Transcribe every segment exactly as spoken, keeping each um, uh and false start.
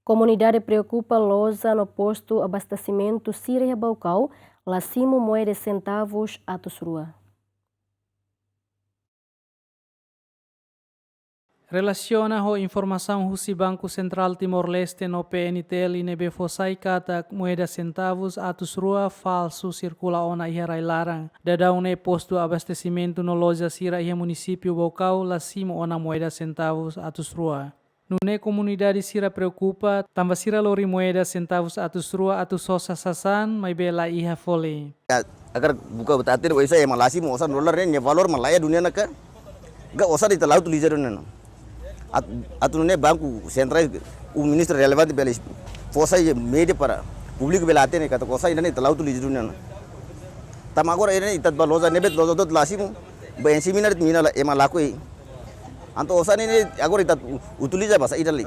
Komunidade preokupa loja no postu abastesimentu sira iha Baucau la simu moeda sentavus atus rua. Relasiona ho informasaun husi Banku Sentrál Timor-Leste no P N T L ne'ebé fó sai katak moeda sentavus atus rua falsu sirkula ona iha rai-laran, daudaun ne'e postu abastesimentu no loja sira iha munisípiu Baucau la simu ona moeda sentavus atus rua. Nune'e komunidade sira preokupa, tanba sira lori moeda sentavus atus rua atu sosa sasán, maibé la iha fali. Ya, agora buka buat ater, oinsá ema la simu osan dolar ne'e, nia valór mak la iha dunia ne'e ka? Ka osan ita la utiliza dunia ne'e. At-, atu nune'e Banku Sentrál, o ministru relevante bele fó sai média para públiku bele hatene katak osan ida-ne'e ita la utiliza dunia ne'e. Tanba agora ida-ne'e ita ba loja ne'ebé loja hotu la simu, ba ensiminar mina la ema lakohi. Entaun osan ne'e agora ita utiliza ba saida lai.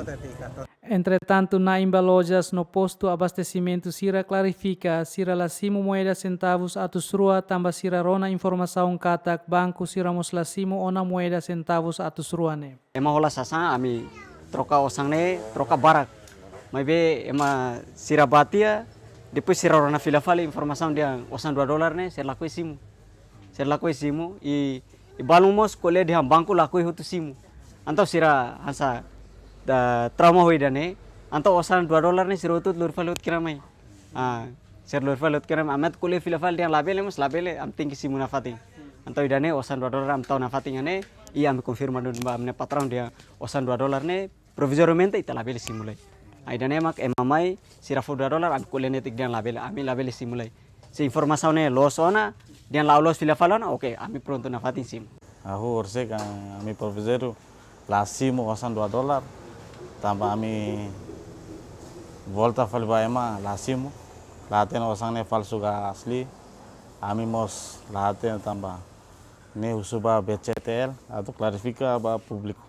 Entretantu, na'in ba lojas no postu abastesimentu sira klarifika, sira la simu moeda sentavus atus rua tanba sira rona informasaun katak banku sira mós la simu ona moeda sentavus atus rua ne'e. Ema hola sasán, ami troka osan ne'e, troka barak. Maibé ema sira bá tiha, depois sira rona fila fali informasaun dehan osan dua dolar ne'e, sira lakohi simu. Sira lakohi simu, i, i balun mós ko'alia dehan banku lakohi hotu simu. Entaun sira hanesan da trauma ho ida-ne'e, entaun osan dua dolar ne'e sira hotu lori fali hotu kira mai. Ah, sira lori fali hotu kira mai, ami atu ko'alia fila fali dehan labele mós labele, ami tenke simu nafatin. Entaun ida-ne'e osan dua dolar ami tau nafatin ne'e, i ami konfirma duni ba ami-nia patraun dehan osan dua dolar ne'e, provizoriamente ita labele simu lai. Ah, ida-ne'e mak ema mai, sira fó dua dolar, ami ko'alia netik dehan labele, ami labele simu lai. Se informasaun ne'e loos ona, dehan la'o loos fila fali ona, oke, ami prontu nafatin simu. Ha'u horisehik ami provizóriu la simu osan dua dolar, tanba ami volta fali ba ema la simu, la hatene osan ne'e falsu ka asli, ami mós la hatene tanba ne'e husu ba B C T L, atu klarifika ba públiku.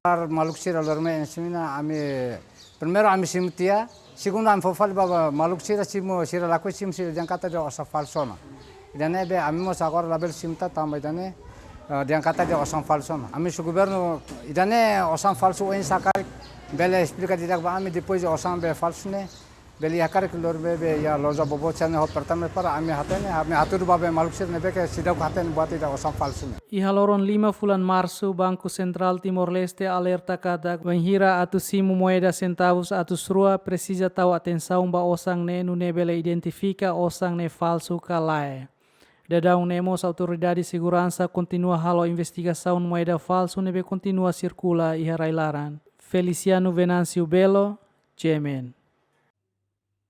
Ar maluk sira lori mai ensina ami, primeiru ami simu tiha, segundu ami fó fali ba, ba maluk sira simu, sira lakohi simu sira dehan katak dehan osan falsu ona. Ida-ne'e be ami mós agora labele simu tan tanba ida-ne'e, eh, dehan katak dehan osan falsu ona. Ami husu governu ida-ne'e osan falsu oinsá karik bele esplika didi'ak ba ami depois osan be falsu ne'e. Bele iha karik lori be, be iha loja boboot sira-ne'e ho pertama para ami hatene, ami hatudu ba be maluk sira ne'ebé ke seidauk hatene buat ida osan falsu ne'e. Iha loron lima fulan Marsu, Banku Sentrál Timor-Leste alerta katak bainhira atu simu moeda sentavus atus rua presiza tau atensaun ba osan ne'e nune'e bele identifika osan ne'e falsu ka lae. Daudaun ne'e mós autoridade seguransa kontinua halo investigasaun moeda falsu ne'ebé kontinua sirkula iha rai-laran. Feliciano Venâncio Belo, G M N.